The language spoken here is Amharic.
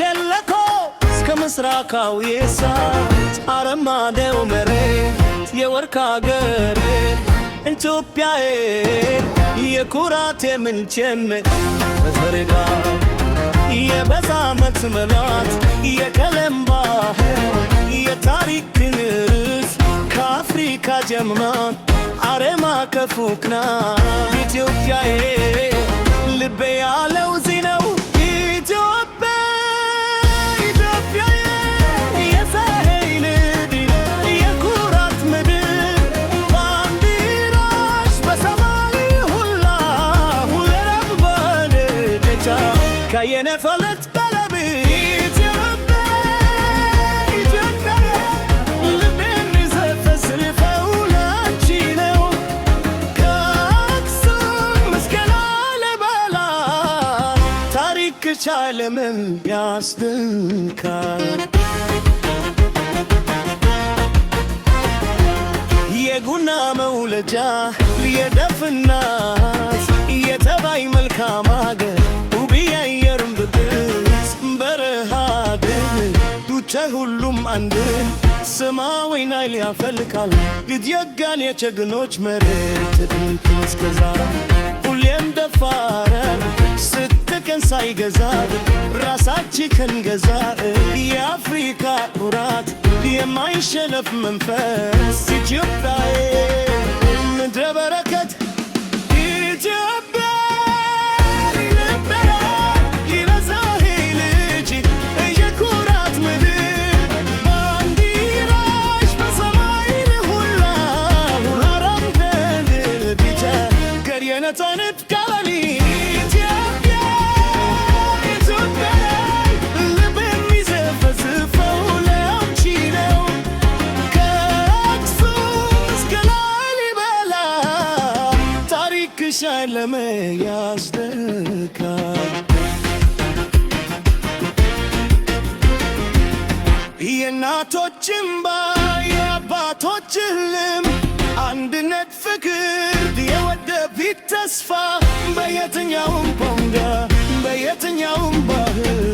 ሸለቆ እስከ ምስራቃዊ እሳት አረማዴው መሬት የወርቅ አገር ኢትዮጵያዬ የኩራቴ ምንጭም በዘርጋ የበዛ ዓመት መላት የቀለም ባህር የታሪክ ክንርስ ከአፍሪካ ጀምና አረማ ከፉክና ኢትዮጵያዬ ልቤ ያለው እዚህ ነው። ኢትዮጵያ ኢትዮጵያዬ የፀሐይ ንድ የኩራት ምድር ባንዲራሽ በሰማይ ሁላ ሁለረብ በልደቻ ከየነፈለት ቀለብ ኢትዮጵያ ኢትዮጵያ ልቤን የሚዘፈዝፈው ላንቺ ነው። ከአክሱም እስከ ላሊበላ ታሪክሽ ዓለምን ያስደንቃል። የጉና መውለጃ የደፍናት የተባይ መልካም አገር ውብ የአየር ብቅስ በረሃ ድል ዱቸ ሁሉም አንድ ሰማያዊ ናይል ያፈልቃል ግድየጋን የጀግኖች መሬት ጥንት እስከ ዛሬ ሁሌም ደፋር ስትቀን ሳይገዛ ራሳችን ከንገዛ የአፍሪካ ኩራት የማይሸነፍ መንፈስ ኢትዮጵያዬ ምድረ በረከት ኢትዮጵያ ልቤ ይበዛህ ልጅ የኩራት ምድር ባንዲራሽ በሰማይ ሁላ አረንጓዴ ቢጫ ገርየነታነት ቀለኒ ኢትዮጵያ ኢትዮጵያ ልቤ የሚዘፈዝፈው ላንቺ ነው። ከአክሱም እስከ ላሊበላ ታሪክሽ ዓለምን ያስደንቃል። የእናቶች እምባ የአባቶች ህልም አንድነት፣ ፍቅር የወደፊት ተስፋ በየትኛውም ቋንቋ በየትኛውም ባህል